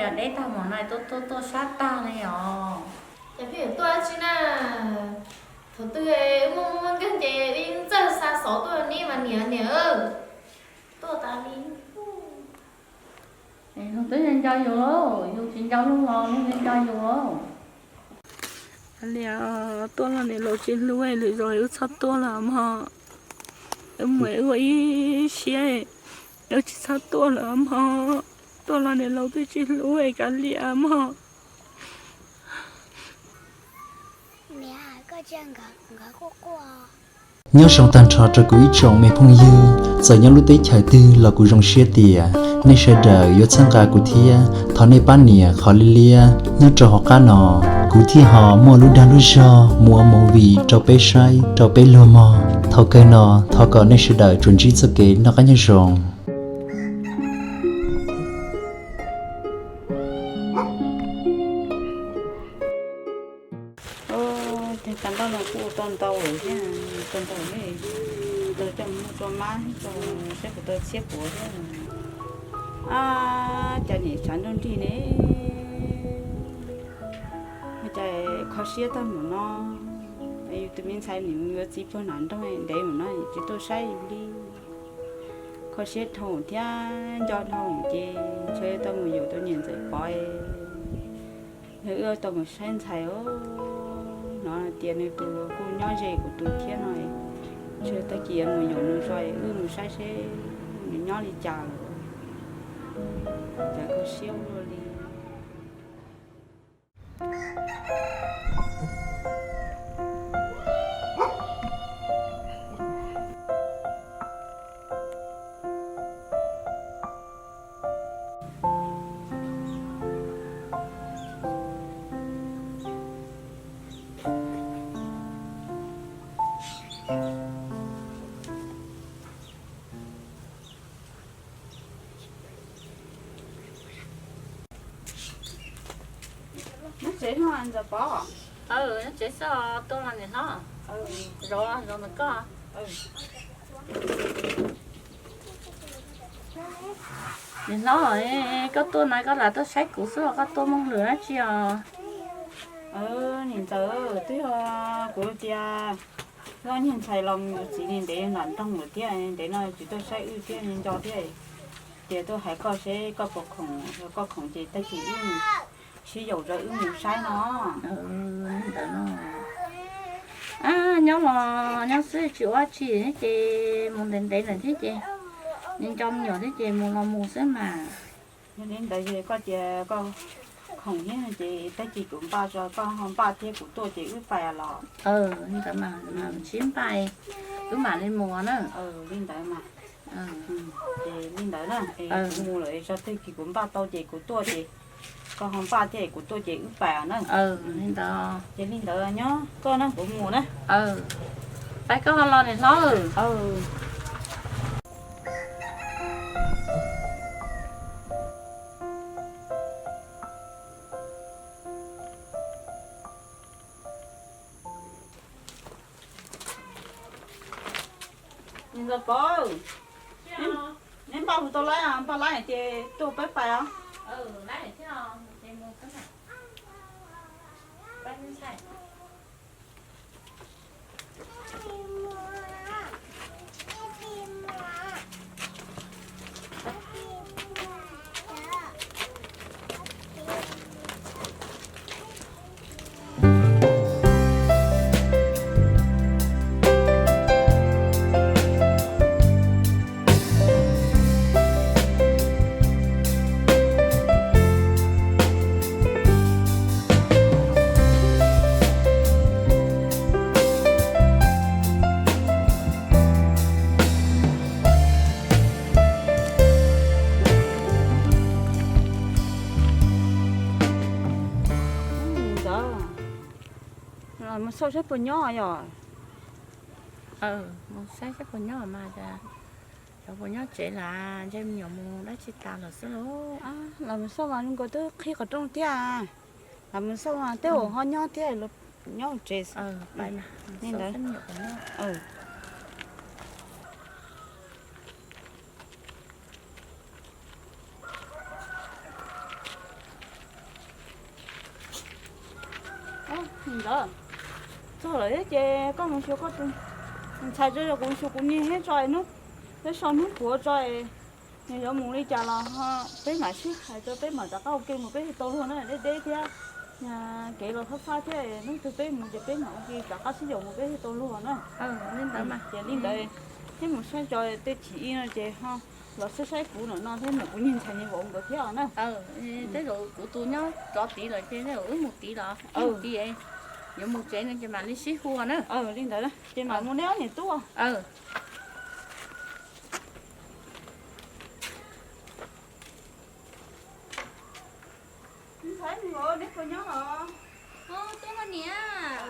Yog deb tag mus no tuaj tuaj tuaj sab tag li os. Ces pheej yuav tuaj dab tsi na? Thaum twg wb muaj muaj nkeeg ces wb yeej txawj xa xov tuaj ne mas niam niam. Tuaj tas li. Luag twb nco yus lauj, yus tsis nco luag los luag nco yus lauj. Li tuaj los niam laus tsis hlub, lwm zaus wb txhob tuaj lawm mog. Wb mus wb ua ib siab, wb tsis txhob tuaj lawm mog. Tuaj los niam laus twb tsis hlub, kav liam mog. Nyob zoo tag nrho rau kuv ib tsoom me phooj ywg, txawm nyob lub teb chaws twg los kuv zoo siab tias nej sawv daws yuav txhawb nqa kuv thiab thov nej pab nias qhov liab liab nyob rau hauv qab no, kuv thiaj ho muaj lub dag lub zog mus ua movie rau peb saib rau peb luag mog. Thaum kawg no thov kom nej sawv daws tsuas ntsib txoj kev noj qab nyob zoo. Tes tas nroj no kuj ua tau ntau lawm thiab, tau ntau lawm, tau coj mus muag rau mab thiab, tau saib puas tau txhiab puav thiab. Ab, cas nim tshav nruj nrig ne, cas kho siab tag mus no. Yus tus me ntxhais nim mus yuav txiv puag nram nroog ntev mus no tsis tuaj saib yus li. Kho siab dhau thiab nco dhau ces ntshe tau mus yaum tau niam ntxawm Pov, nws wb tau mus saib ntxhais os. Hnov tias nws tus kuj nyob ze kuv tus thiab no, ntshe tag kis mus yaum nws tso wb mus saib seb nws nyob li cas lawm. Cas kho siab ua luaj li. Nyob tsev no Ntxawm Pov? Nyob tsev xwb, tuaj los niam hlob. Zov zov ntawm koj. Niam hlob, koj tuaj na koj lam tuaj saib kuv xwb los koj tuaj muaj hwm dab tsi os? Niam ntxawm, twb yog kuv tias wb niag ntxhais los mus yuav txiv li ntev nram nroog lawm thiab, ntev no tsis tuaj saib wb thiab nco thiab. Tias tuaj hais koj seb koj puas khoom, koj khoom ces tag kis wb sib yaum rau wb mus saib no. Ntawd no. Nyob los nyob xwb tsis ua tsi thiab ces mus ntev ntev lawm thiab ces nco me nyuam thiab ces mus los mus xwb mas. Yog li ntawd koj tias koj khoom thiab ces tag kis kuv npaj tso, koj ho npaj thiab kuv tuaj ces wb pais los. Li ntawd mas sib npaj, wb mam li mus na. Li ntawd mas. Ces li ntawd na, kuv mus lawm, tso tag kis kuv npaj tau ces kuv tuaj ces koj ho npaj thiab kuv tuaj ces wb pais na. Li ntawd. Ces li ntawd nyob koj na, kuv mus na. Pais koj ho los niam hlob. Niam Ntxawm Pov, neb npaj hu tau laib, npaj laib ces tuaj peb pais os. Mus xauj saib puas nyob yom. Mus saib saib puas nyob mas, cov puas nyob tsev las ntshe me nyuam mus dab tsi tas lawm xwb lauj. Los mus xauj mas zoo nkaus twb qhib qhov rooj thiab. Los mus xauj mas tej zaum ho nyob thiab, nyob tsev. Li ntawd. Mus xauj saib me nyuam puas nyob. Ntawd txog lawm thiab ces koj mus xyuas koj tus ntxhais tso, kuv mus xyuas kuv niag thiab tso, hnub peb so hnub puav tso, nws yuav mus li cas los peb mam sib hais tso, peb mam rov qab ua ke mus peb thiaj tau luag na, deb deb thiab kev los fab fab thiab, hnub twg peb mus ces peb mam ua ke rov qab sib yaum mus peb thiaj tau luag na. Ces li ntawd thiab mus saib tso, tej chim ib no ces ho los saib saib kuv no no thiab mus kuv niag ntxhais niag vauv nkawd thiab os na. Tej zaum kuv tus nyob rov tid lawm ces tej zaum wb mus tid los wb mus tid, yuav mus tsev no ces mam li sib hu na. Li ntawd ces mam mus neb ob niam tub. Ntxhais, neb puas nyob los? Tuaj niam.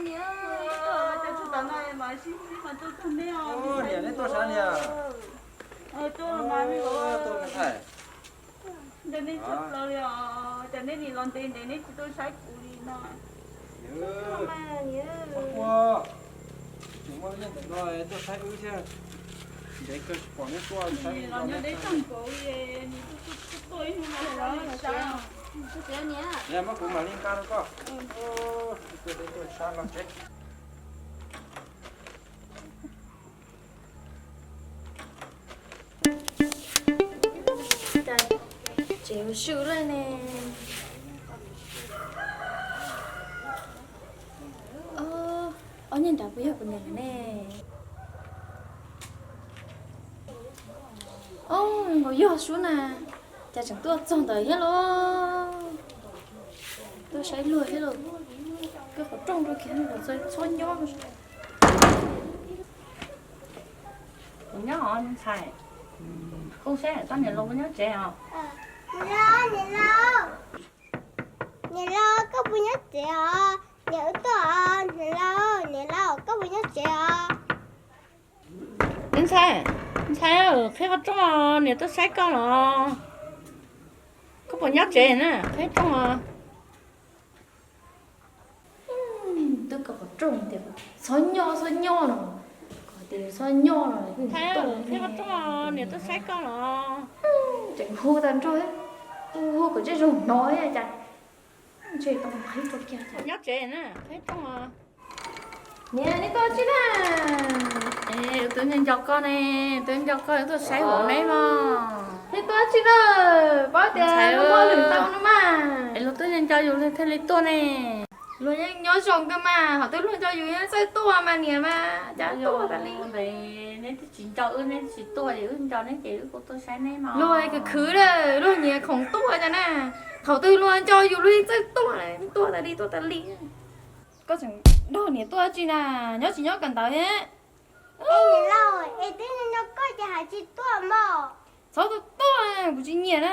Niam. Ua cas tsis tau no mas sib sib mas tuaj txog neb os. Niam, neb tuaj saib niam. Tuaj mas me vauv. Ntawm nej tshaj plaws li os, cas neb nim los ntev ntev neb tsis tuaj saib kuv li no. Ua, tseem muaj ntawm no tuaj saib wb thiab. Ntev kawg tsis pom neb tuaj saib los nyob deb tag npaum li, nws tuaj ib hnub no los saib. Niam, muab kuv mam li nqa rau koj. Tuaj sab los tsev. Tsev ua swm lawm ne. Ob niag nrad puas yog kuv niam ne? Ob, nkaus yog sub na, cas tseem tuaj txog ntawd thiab los? Tuaj saib luag thiab los. Koj qhov rooj rau kiag, txhob nyob. Kuv nyob os ntxhais. Kuv saib koj niam laus puas nyob tsev os? Niam laus, niam laus, koj puas nyob tsev os? Niam wb tuaj os, niam laus, niam laus, koj puas nyob tsev os? Ntxhais, ntxhais, qhib qhov rooj, niam tuaj saib koj los. Koj puas nyob tsev na, qhib rooj os. Twb koj qhov rooj tias txhob nyob, txhob nyob no, koj tias txhob nyob no. Ntxhais, qhib qhov rooj, niam tuaj saib koj los. Tseem hu tag nrho, hu hu kom zej zog hnov thiab cas. Ntshe tau qhib rau kiag. Nyob tsev na, qhib rooj os. Niam, neb tuaj tsi na? Twb nco nco koj ne, twb nco koj tuaj saib vauv neb mog. Neb tuaj tsi na? Paub tias luag muaj lwm tau no mas. Es luag twb nco nco yus thiaj li tuaj ne. Luag yeej nyob zoo kawg mas, ho twb luag nco yus yeej txawj tuaj mas niam mas, cas tuaj tas li. Neb twb tsis nco wb, neb tsis tuaj es wb nco neb ces wb kuj tuaj saib neb mog. Luag khwv khwv na, luag nyiam khoom tuaj cas na. Thaum twg luag nco yus luag yeej txawj tuaj, tuaj tas li tuaj tas li. Koj tseem nrog niam tuaj tsi na, nyob tsis nyob kawm ntawv thiab. Niam laus, es twb nco koj ces hais tsis tuaj mog. Txhob tuaj tuaj, kuv tsis nyiam na.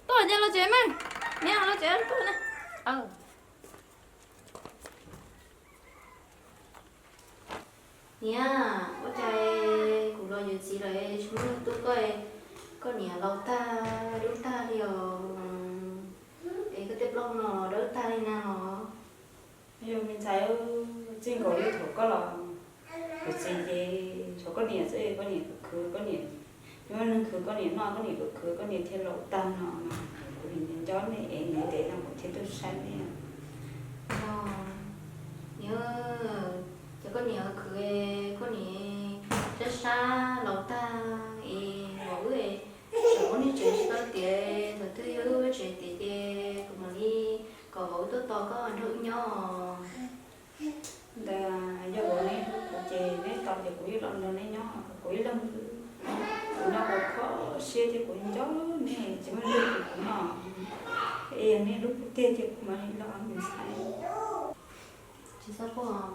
Tuaj ces los tsev mas, niam los tsev tuaj na. Niam, ua cas kuv los yuav txiv lawm tsis muaj neeg tuaj koj, koj niam laus tag dub tag li os, es koj tej plaub hau no dawb tag li na los? Yog me ntxhais, txij nkaus li thaum koj los yuav txiv ces tshuav koj niam xwb, koj niam khwv, koj niam, muaj neeg khwv koj niam noj, koj niam khwv, koj niam thiaj laus tag no, kuv nim nco nco nej es ntev ntev no kuv thiaj tuaj saib nej. Niam, ces koj niam khwv, koj niam sab sab laus tag es vauv wb, thaum ub nej tsev tsis tau tiav, thaum twg yog wb tsev tiav ces kuv mam li kom vauv wb tuaj tos koj nrog wb nyob. Ntawd yog vauv neb hlub kuv ces neb tos ces kuv yeej los nrog neb nyob, kuv ib leeg xwb. Kuv nyob kuv kho siab thiab kuv nco neb tsis muaj leej twg kuv noj. Es yog neb hlub kuv tiag ces kuv mam li los me ntxhais. Tsis txhob quaj.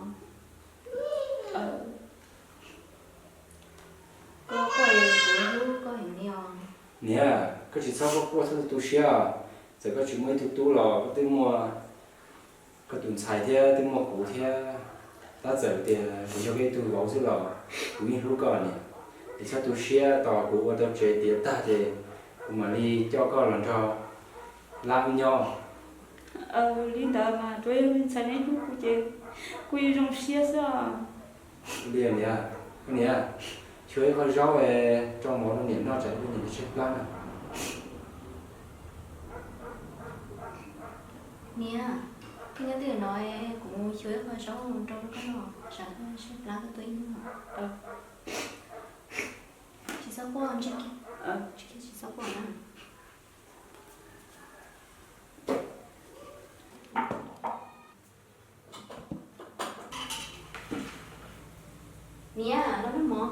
Koj quaj kuv hlub koj heev li os. Niam, koj tsis txhob quaj quaj, txhob tu tu siab. Txawm koj tsis muaj ib tug tub los koj twb muaj koj tus ntxhais thiab twb muaj kuv thiab. Tab txawm tias kuv yog koj ib tug vauv xwb los kuv yeej hlub koj niam. Es txhob tu siab, tos kuv ua tau tsev tiav tag ces kuv mam li coj koj los nrog Lab wb nyob. Li ntawd mas tsuas yog me ntxhais neb hlub kuv ces kuv yeej zoo siab xwb. Li niam, niam, xyuas ib qho zaub es rau mov rau niam noj tsam ib pliag niam tshaib plab na. Niam, Koj nyob twj ywm no, kuv mus xyuas ib qho zaub mus rau koj noj, tsam koj tshaib plab koj tuaj ib hnub no. Tsis txhob quaj, tsis txhob quaj na. Niam, noj mov.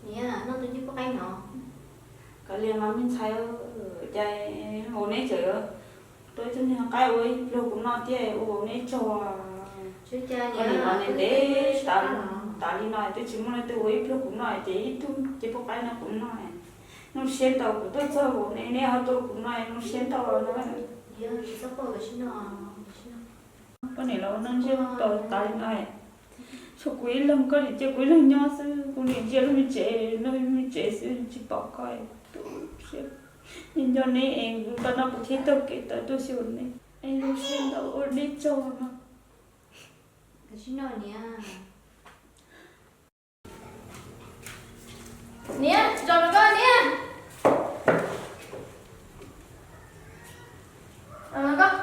Niam, noj tus ncej puab qaib no. Kav liam mas me ntxhais, cas vauv neb tseem tuaj ib tug ncej qaib ua ib pluag kuv noj thiab, ua vauv neb tsaug. Koj niam los ntev ntev tas li no twb tsis muaj leej twg ua ib pluag kuv noj, ces ib tug ncej puab qaib no kuv noj. Zoo siab ntau kuv tuaj txog vauv neb, neb ho tuaj kuv noj, zoo siab ntau no. Koj niam los ua neej ntsiag to tas li no, tshuav kuv ib leeg, koj niam cia kuv ib leeg nyob xwb, kuv niam ntsia lub me tsev, lub me tsev xwb tsis pom koj. Nco nco neb es kuv tau noj kuv thiaj taug kev tawm tuaj xyuas neb, es zoo siab ntau ua neb tsaug no. Niam, zaum no koj niam. Zaum no koj.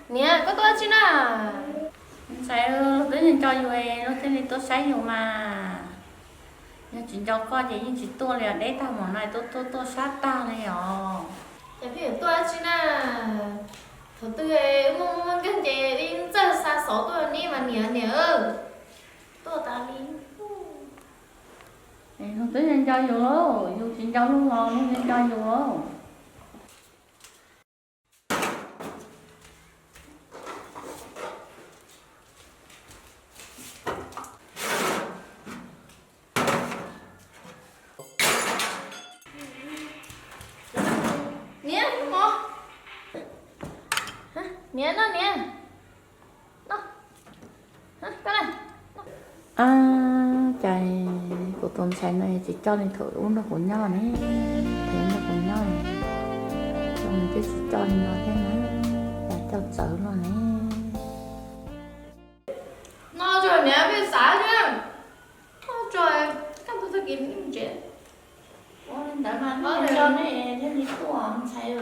Niam, koj tuaj tsi na? Ntxhais, luag twb nco nco yus, luag thiaj li tuaj saib yus mas. Yog tsis nco koj ces yeej tsis tuaj li os, deb tag mus no tuaj tuaj tuaj sab tag li os. Ces pheej yuav tuaj tsi na? Thaum twg muaj muaj nkeeg ces yeej txawj xa xov tuaj neb mas niam niam. Tuaj tas li. Luag twb nco nco yus lauj, yus tsis nco luag los luag nco nco yus lauj. Niam, mov. Niam, noj niam. Cas kuv tus ntxhais no tsis coj li thaum ub nrog kuv nyob ne, thaum ub nrog kuv nyob, nws twb tsis coj li no thiab na, cas coj txawv luaj ne. No tsuag niam pheej xav thiab, no tsuag kaj ntug tag kis tsev. Ua li ntawd mas nco nej thiaj li tuaj ntxhais.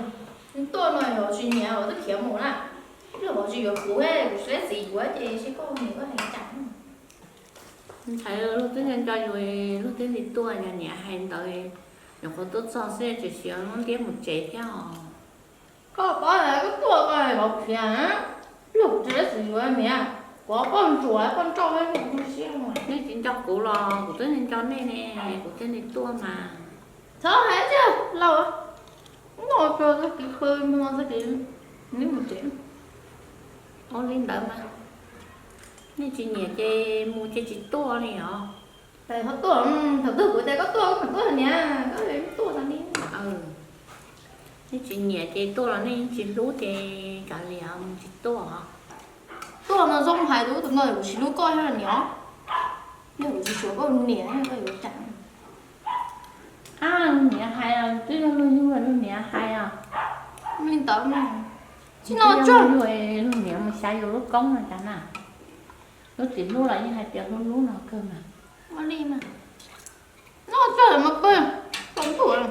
Tuaj no yog tsis nyiam los twb khiav mus na. Luag vauv tsis yuav kuv, kuv tsis leb txiv yuav ces seb koj niam koj hais cas. Ntxhais, luag twb nco nco yus, luag thiaj li tuaj, yog niam hais ntawd, nyuam qhuav tuaj txog xwb tseem siv lub ntiab mus tsev thiab os. Koj paub koj tuaj koj vauv khiav, luag kuv tsis leb txiv yuav niam, kuv poj ntsuam poj nrauj. Nej tsis nco kuv los kuv twb nco nej ne, kuv thiaj li tuaj mas. Txhob hais tiag lauj, noj tsuag tag kis pw, noj tag kis mus tsev. Ua li ntawd mas nej tsis nyiam ces mus ces tsis tuaj li os. Thaum twg kuv tias koj tuaj koj mam tuaj niam, koj tuaj tas li. Nej tsis nyiam ces tuaj los nej yeej tsis hlub ces kav liam mus tsis tuaj. Tuaj no zoo hais tus ub tus no kuv tsis hlub koj thiab niam, yog kuv tsis xyuas koj niam koj yuav cas. Niam hais os, twb yog luag yug luag niam hais os. Li ntawd mas tsis no tsuag, luag niam mus xyav yus lub koob no cas na. Lub txiv hlub los yeej hais tias hlub hlub no kawg mas. Ua li mas, no tsuag mas pw, tau ntuj.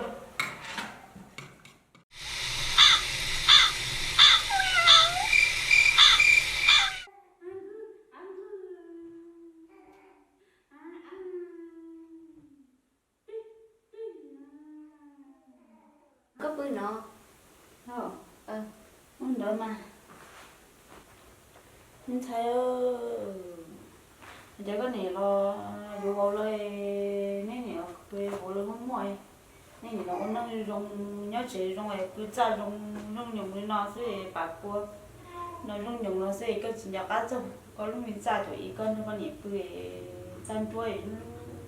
Koj pw no. Ua ntawd mas, me ntxhais, hais tias koj niam los yuav vauv lawm, nej niam los yuav vauv lawm muaj muaj, nej niam los ua neej zoo, nyob tsev zoo, pw txaj zoo, zoo nyoos li no xwb, pam pua no zoo nyoos no xwb, koj tsis nco qab txog koj lub me txaj, thaum ub koj nrog koj niam pw txaj nruab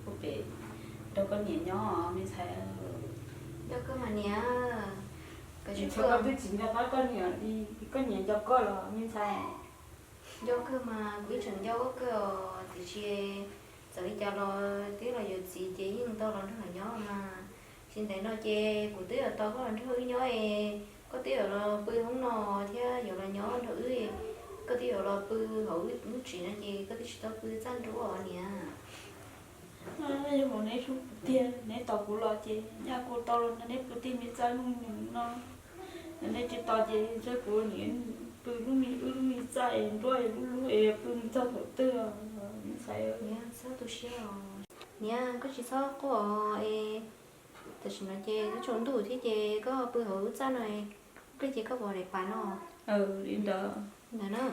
ub pem, nrog koj niam nyob me ntxhais. Nco koj mas niam, koj twb tsis nco qab koj niam li, koj niam nco koj los me ntxhais. Nco kawg mas, kuv ib tseem nco koj kawg os, tiam sis txawm li cas los twb los yuav txiv ces yeej tau los nrog lawv nyob mas. Tsis ntev no ces kuv twb yuav tos koj los nrog wb nyob es, koj twb yuav los pw hoob no thiab yuav los nyob nrog wb, koj twb yuav los pw hauv wb lub tsev no ces koj twb tsis tau pw txaj nruab os niam. Yog vauv neb hlub kuv tiag, neb tos kuv los ces nyaj kuv tau los nrog neb pw tij me txaj lub nyoos no. Yog neb tsis tos ces ntshe kuv niam pw lub me wb lub me txaj es nruab es lub lub es pw mus txog thaum twg os. Niam, txhob tu siab os. Niam, koj tsis txhob quaj os es, tam sim no ces twb tsaus ntuj thiab ces koj pw hauv wb txaj no, ib pliag ces koj pom daim pam no. Li ntawd. Ntawd na.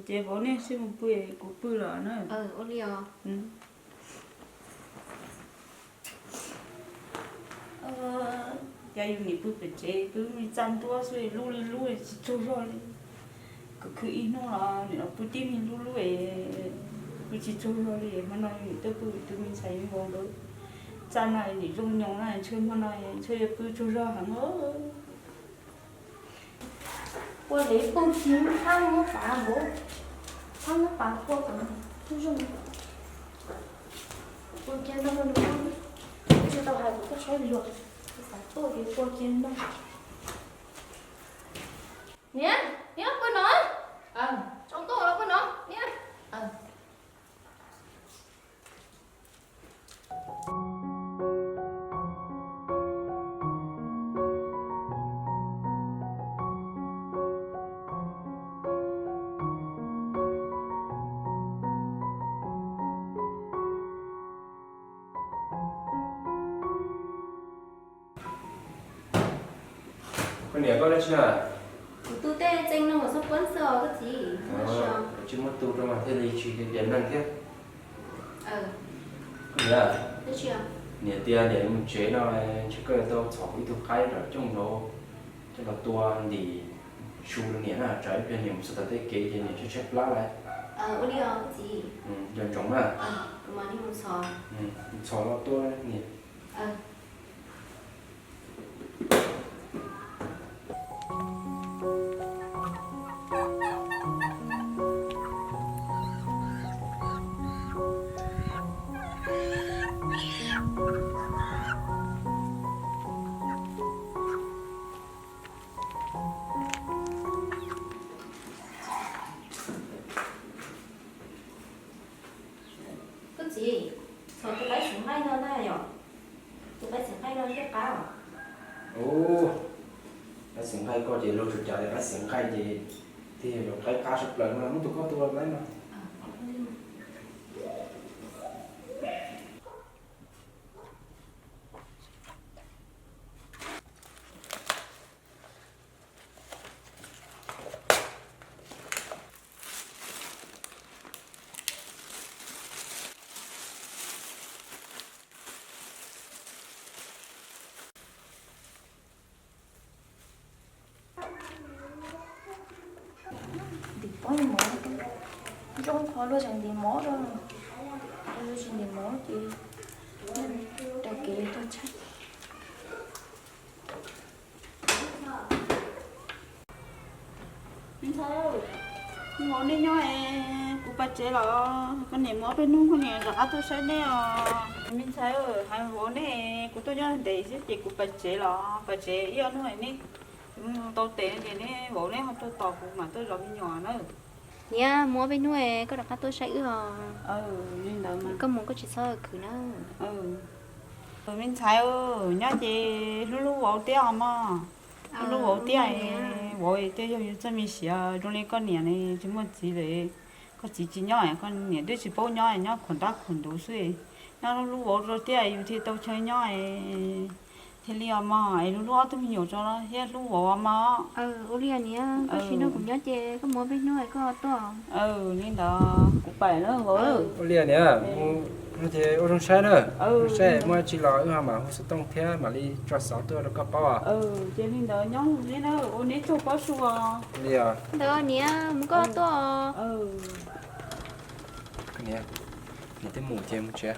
Ces vauv nej sib mus pw, kuv pw lawm na. Ua li os. Cas yus nim pw pem tsev pw me txaj nruab xwb lub li lub tsis tsaug zog li. Kuv khwv ib hnub los nim los pw tib me lub lub es pw tsis tsaug zog li. Hmo no yus twb pw tus me ntxhais me vauv nkawd txaj no nim zoo nyoos na, ntshe hmo no ntshe yuav pw tsaug zog heev. Ua li pw tsis thab muab pav npaum, thab muab pav quaj kom zoo. Ua kiag no, tsis tau hais kuv tuaj saib luag, xav tuaj ces ua kiag no. Niam, niam pw no. Tsaus ntuj los pw no niam. Koj niam, koj dab tsi na? Kuv tu tej txee no kom txhob puab xwb os koj txiv. Tsis muaj tu rau mas thiaj li tsis tias neeg thiab. Koj niam, niam tias niam mus tsev no, ntshe koj yuav tau txhom kuv ib tug qaib nram cooj nraud coj los tua ntim su rau niam na, tsam ib pliag niam mus txog tom tej kev ces niam tshaib tshaib plab lawm. Ua li os koj txiv. Nco ntsoov na. Txhom los tua niam. Koj txiv, txhom tus qaib xeev nqaij no na yom? Tus qaib xeev nqaij no thiaj qab. Ub, qaib xeev nqaij koj ces luag tsuas cav tias qaib xeev nqaij ces thiaj yog qaib qab tshaj plaws no, muab tus koj tua laib no. Ntim pob mov, zoo qhov luag tseem ntim mov rau, luag tsis ntim mov ces raws kev tuag tshaj. Me ntxhais, ua nej nyob es kuv pais tsev los, koj niam mus ob peb hnub koj niam rov qab tuaj saib nej os. Me ntxhais, hais vauv nej kuv tuaj nyob ntev xwb ces kuv pais tsev los, pais tsev ib ob hnub nej tau tes ces nej vauv nej ho tuaj tos kuv mam tuaj zov me nyuam na. Niam, mus ob peb hnub koj rov qab tuaj saib wb os. Li ntawd koj mus koj tsis txhob khwv na. Me ntxhais, nyob ces hlub hlub vauv thiab os mog. Hlub hlub vauv thiab, vauv thiaj yog yus txoj me siav. Zoo li koj niam ne tsis muaj txiv lawm, koj txiv tsis nyob, koj niam twb tsis paub nyob, nyob khuam nrab khuam ntuv xwb. Nyob hlub hlub vauv rau thiab yus thiaj tau chaw nyob. Thiaj li os mog, es hlub hlub ob tug me nyuam tso thiab hlub vauv os mog. Ua li niam, koj tsis nrog kuv nyob ces koj mus ob peb hnub koj tuaj. Li ntawd kuv pais na vauv. Ua li niam, ces ua zoo saib na. Zoo saib muaj tsi los wb ho mam hu xov tooj thiab mam li tso xov tuaj rau koj paub os. Ces li ntawd nyob neb na, ua neb tsaug pob su os. Li os. Ntawd niam, mus koj tuaj os. Niam, niam twb mus ces mus tsev.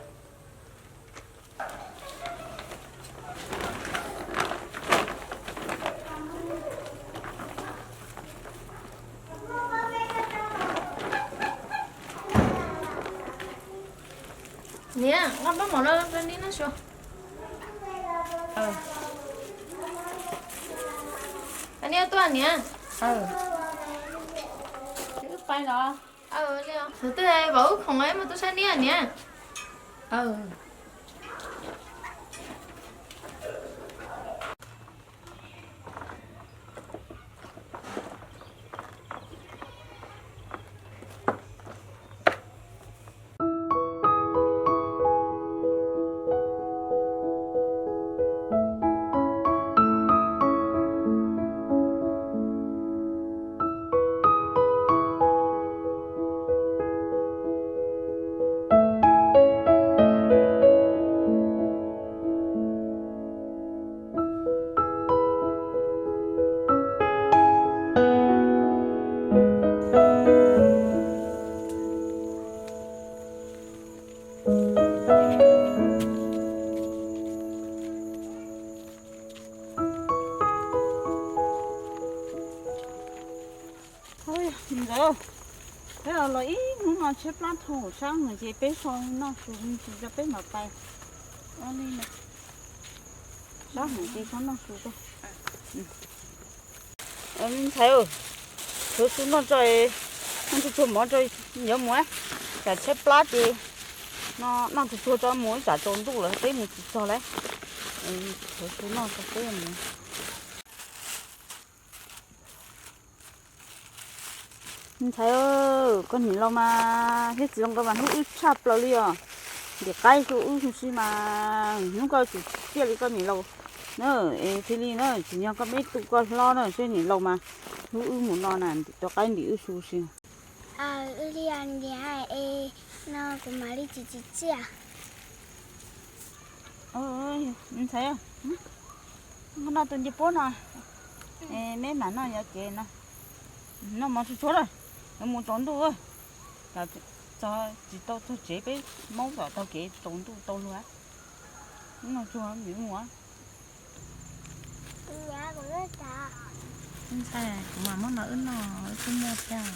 Niam, nqa npaj mov los rau niam noj su. Niam tuaj niam. Wb pais los. Thaum twg pom wb khoom es mus tuaj saib niam niam. Ntxawm, peb los ib hnub no tshaib plab dhau sab heev ces peb so noj su tsis tso peb mam pais. Sab heev ces so noj su tso. Ntxhais, tshuav su noj tso, noj tsuag tsuag mov tso, yuav mus, tsam tshaib plab ces noj tsuag tsuag tso mus, tsam tsaus ntuj lawm peb mus tsis txog lawm. Tshuav su noj tso peb mus. Ntxhais, koj niam laus mas thiab txiv laus nkawd mas hlub wb tshaj plaws li os. Ntim qaib rau wb huv si mas hnub koj tsum tiaj li koj niam laus na, es thiaj li na, tsim nyog koj me tub koj hlob na, seb niam laus mas hlub wb mus no na, ntim tau qaib ntim wb su si. Wb li niam es no kuv mam li tsis tsim txiaj. Ntxhais, noj tus ncej puab no, me mam noj yov cev no. Noj mov tsuag tsuag lawm, yuav mus tsaus ntuj, txog tsis tau txog tsev peb maub tom taug kev tsaus ntuj tau luag. Noj tsuag mus. Ntxhais, kuv mam muab no wb noj, wb twb muaj thiab.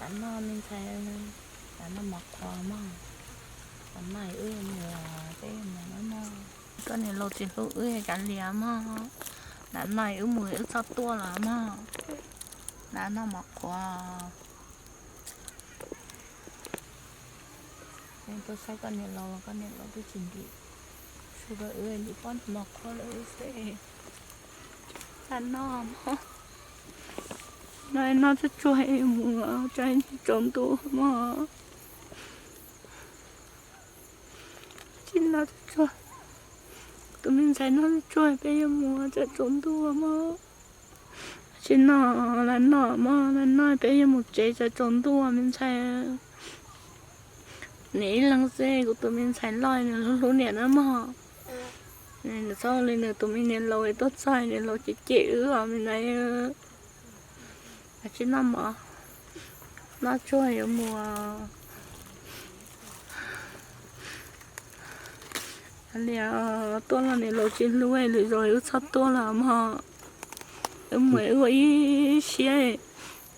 Tam no me ntxhais, tam no mov qhuav mog, tam no wb mus, peb mus no mog. Koj niam laus tsis hlub wb kav liam mog, tam no wb mus wb txhob tuaj lawm mog, tam no mov qhuav. Tuaj saib koj niam laus los koj niam laus twb tsis ntim su rau wb, ntim pob mov qhuav rau wb xwb. Tam no mog, no noj tsuag tsuag mus, tsaus ntuj mog. Tsis noj tsuag tsuag, tus me ntxhais noj tsuag tsuag peb yuav mus tsaus ntuj mog. Tsis noj, lam noj mog, lam noj peb yuav mus tsev tsaus ntuj me ntxhais. Niam ib leeg xwb, kuv tus me ntxhais loj nws hlub hlub niam na mog. Nws txhob li nws tus me niam laus tuaj txog niam laus cem cem wb os me ntxhais. Tsis noj mov, noj tsuag yuav mus. Li tuaj los niam laus tsis hlub, lwm zaus wb txhob tuaj lawm mog. Wb mus wb ua ib siab,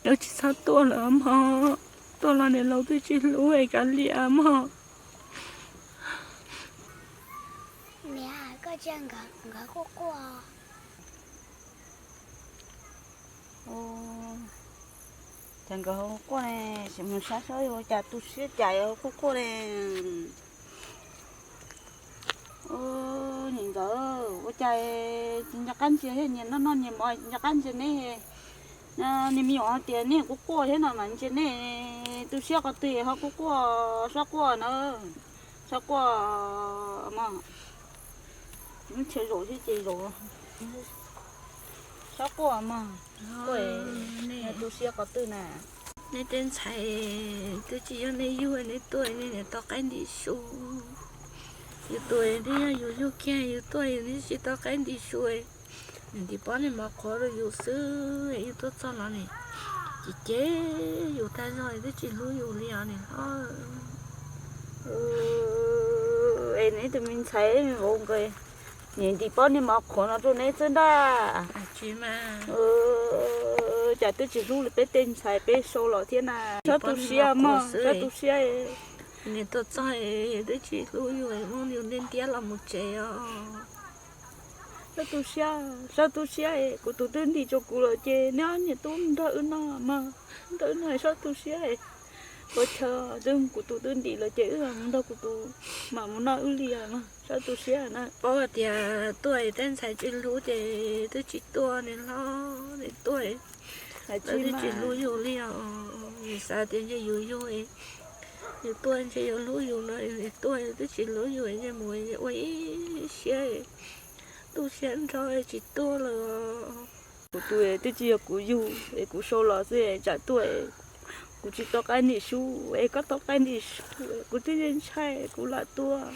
wb tsis txhob tuaj lawm mog. Tuaj los niam laus twb tsis hlub kav liam mog. Niam, koj cia nkawd quaj quaj. Ces nkawd quaj ne, sim mus saib saib ua cas tu siab cas quaj quaj ne. Niam ntxawm, ua cas tsis nco qab ntsia thiab, nyias noj noj nyias mov nco qab ntsia neb. Niag me nyuam hais tias neb quaj quaj thiab no mas ntsia neb tu siab qhov twg ho quaj quaj, sab quaj na, sab quaj. Lub chaw zaum xwb ces zaum. Sab quaj mog, quaj, tu siab qhov twg na? Nej tej ntxhais twb tsis yog nej yug, nej tuaj nej niam tau qaib ntim su. Yus tuaj twb yog yus yug kiag, yus tuaj yus twb tsis tau qaib ntim su. Nws ntim pob niag mov qhuav rau yus xwb, yus tuaj txog los nim cem cem yus tag zog, twb tsis hlub yus li os niam hlob. Es neb tus me ntxhais vauv nqe, nim ntim pob niag mov qhuav no rau neb xwb ntag. Cas twb tsis hlub li peb tej ntxhais peb sau los thiab na. Txhob tu siab mog, txhob tu siab. Niam tuaj txog twb tsis hlub yus, muab yus ntiab ntiab los mus tsev os. Txhob tu siab, txhob tu siab, kuv tus twb ntim rau kuv lawm ces neb ob niam tub nrog wb noj mog, nrog wb noj, txhob tu siab. Ua chaw twb kuv tus twb ntim lawm ces wb mus nrog kuv tus mam mus noj wb li os, txhob tu siab na. Paub hais tias tuaj tej ntxhais tsis hlub ces twb tsis tuaj, niam hlob, niam tuaj twb tsis hlub yus li os. Yus xav tias ntshe yus yug, yus tuaj ntshe yuav hlub yus no, tuaj twb tsis hlub yus, ntshe mus ua ib siab, tu siab nrho tsis tuaj lawm. Kuv tus twb tsis yog kuv yug es kuv sau los xwb, tsam tuaj kuv tsis tau qaib ntim su, es koj tau qaib ntim su, kuv twb yeej ntshai kuv lam tuaj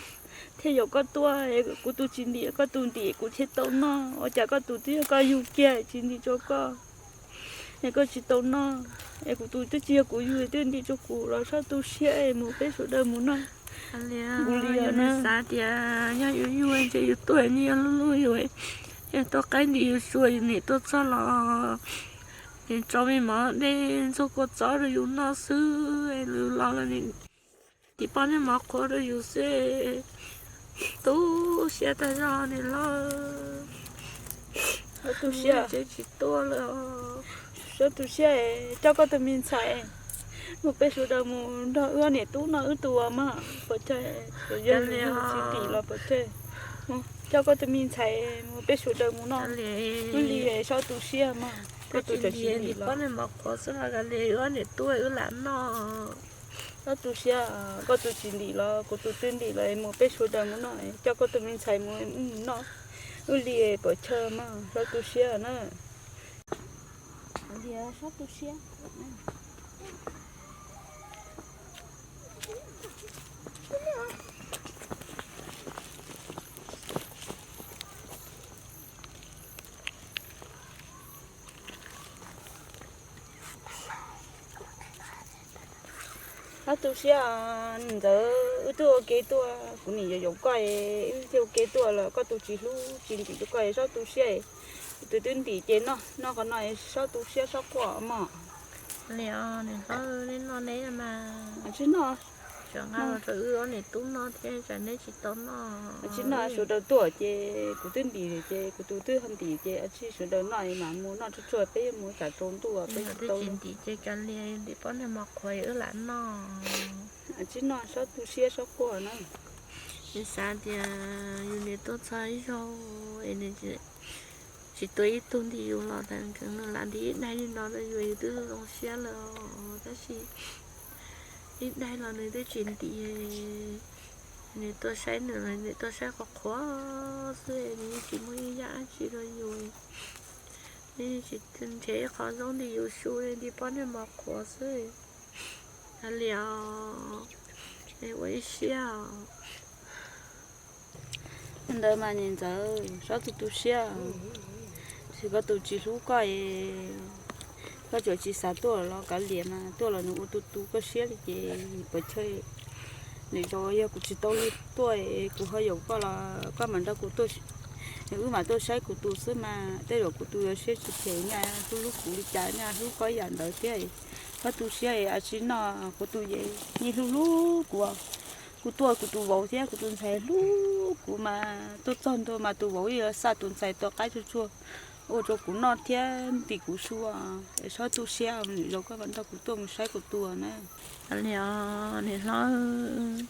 thiaj yuav koj tuaj, kuv tus tsis ntim koj tus ntim kuv thiaj tau noj, ua cas koj tus twb yog koj yug kiag tsis ntim rau koj es koj tsis tau noj, es kuv tus twb tsis yog kuv yug twb ntim rau kuv los txhob tu siab es mus peb sawv daws mus noj. Kuv li yog xav tias yog yus yug ntshe yus tuaj nws yuav hlub yus, yog tau qaib ntim yus su, yus nim tuaj txog los nim tso me mov dej ntxuag kua txob rau yus noj xwb, yus los los nim ntim pob niag mov qhuav rau yus xwb. Tu siab tag zog niam hlob. Txhob tu siab, tsis tuaj lawm. Txhob tu siab, coj koj tus me ntxhais mus peb sawv daws mus nrog wb ob niam tub noj wb tus mog, pov tseg. Yog tsis ntim los pov tseg, coj koj tus me ntxhais mus peb sawv daws mus noj wb li, txhob tu siab mog. Koj tus tsis ntim los, wb ob niam tub wb lam noj. Txhob tu siab, koj tus tsis ntim los kuv tus twb ntim los mus peb sawv daws mus noj, coj koj tus me ntxhais mus noj wb li pov tseg mog, txhob tu siab na. Txhob tu siab. Txhob tu siab, niam ntxawm, wb twb ua ke tuaj, kuv nim yuav yaum koj, wb thiaj ua ke tuaj los koj tus tsis hlub tsis ntim rau koj, txhob tu siab. Kuv tus twb ntim ces noj, noj qhov no, txhob tu siab txhob quaj mog. Li os, niam hlob, neb noj neb mas. Tsis noj, tseem nqa los rau wb ob niam tub noj thiab, tsam neb tsis tau noj. Tsis noj, sawv daws tuaj ces kuv twb ntim ces kuv tus twb ho ntim ces tsis, sawv daws noj mas mus noj tsuag tsuag, peb mus tsam tsaus ntuj peb twb tsis tau ntim ces kav liam, ntim pob niag mov qhuav wb lam noj. Tsis noj, txhob tu siab txhob quaj na. Nws xav tias yus niam tuaj txog ib zaug es nws tsis tuaj ib tug ntim yus los tas nws lam ntim ib daig li no rau yus, yus twb zoo siab lawm os. Tab sis ib daig los nws twb tsis ntim. Nws tuaj saib nws los nws tuaj saib qhov qhuav xwb, nws yeej tsis muaj ib yam dab tsi rau yus. Nws yeej tsis nrhiav ib qho zaub ntim yus su, ntim pob niag mov qhuav xwb. Kav liam, ua ib siab os. Ntawd mas niam ntxawm, txhob tu tu siab. Tsis, koj tus tsis hlub koj, koj tsuas tsis xav tuaj los kav liam mas, tuaj los nws ua tu tu koj siab li ces pov tseg. Lwm zaus yog kuv tsis tau tuaj, kuv ho yaum koj los koj mam nrog kuv tuaj, wb mam tuaj saib kuv tus xwb mas, tej zaum kuv tus yuav siab tsis phem, nyaj hlub hlub kuv li cas, nyaj hlub koj ib yam ntawd thiab. Txhob tu siab, tsis noj, kuv tus yeej hlub hlub kuv. Kuv tuaj kuv tus vauv thiab kuv tus ntxhais hlub kuv mas, tuaj txog ntua mas tus vauv yuav xa tus ntxhais tua qaib tsuag tsuag ua rau kuv noj thiab ntim kuv su. Txhob tu siab, lwm zaus koj mam nrog kuv tuaj mus saib kuv tus na. Kav liam, niam hlob,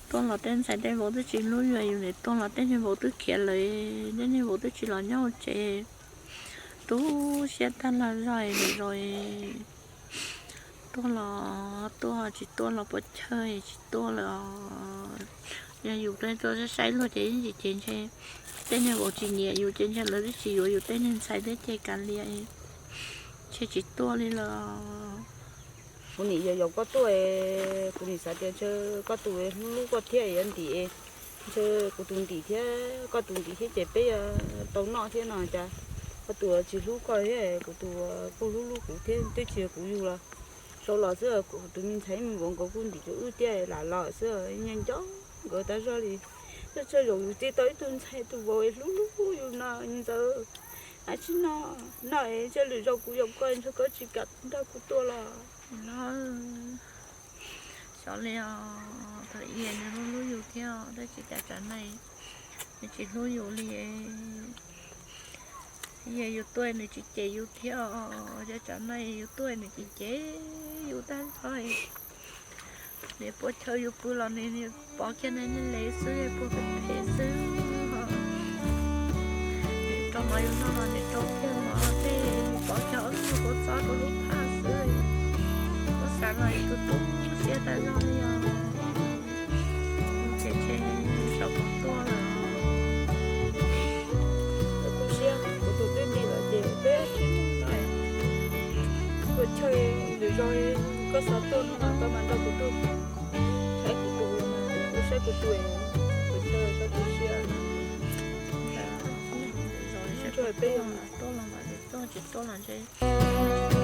tuaj los tej ntxhais tej vauv twb tsis hlub yus, yus niam tuaj los tej niag vauv twb khiav lawm, tej niag vauv twb tsis los nyob hauv tsev. Tu siab tag los zog lwm zaus. Tuaj los tuaj, tsis tuaj los pov tseg, tsis tuaj lawm os. Yog yus tuaj saib saib luag ces yeej tsis ces ntshe tej neeg vauv tsis nyiam yus ces ntshe lawv twb tsis yuav yus tej neeg ntxhais thiab ces kav liam, ntshe tsis tuaj li los. Kuv nim yos yos koj tuaj, kuv nim xav tias ntshe koj tus hlub hlub koj thiab yuav ntim, ntshe kuv tus ntim thiab koj tus ntim thiab ces peb yuav tau noj thiab no cas koj tus tsis hlub koj thiab, kuv tus kuj hlub hlub kuv thiab twb tsis yog kuv yug los. Sau los xwb kuv tus me ntxhais me vauv nkawd kuj ntim rau wb thiab lam los xwb, nco nco nkawd tas zog li. Txhua txhua zaus yus txib tau ib tug ntxhais tus vauv hlub hlub yus no ntxawm, ab tsis noj, noj es ntshe lwm zaus kuv yuav koj ntshe koj tsis kam nrog kuv tuaj los. Xyov li os, thaum ub nws hlub hlub yus thiab tab sis cas tsam no nws tsis hlub yus li. Yog yus tuaj nws tsis cem yus thiab, cas tsam no yus tuaj nws cem cem yus tag zog. Nws puas chaw yus pw los nws pov kiag nws niag lev xwb, puas phem phem xwb. Nws rau mov yus noj los nws rau kiag mov tej, nws pov kiag ob tug kua txob rau lub phaj xwb. Kuv xav los yus tu tu siab tag zog li os. Ces ntshe tsis tau tuaj lawm. Kuv tu siab, kuv tus twb dim lawm ces peb sib ntsib no. Ua tshaj lwm zaus koj xav tuaj no mas koj mam nrog kuv tuaj. Saib kuv tus, kuv saib kuv tus, ua tshaj koj tu siab. Peb tuaj los mas tsis tuaj, tsis tuaj los ntshe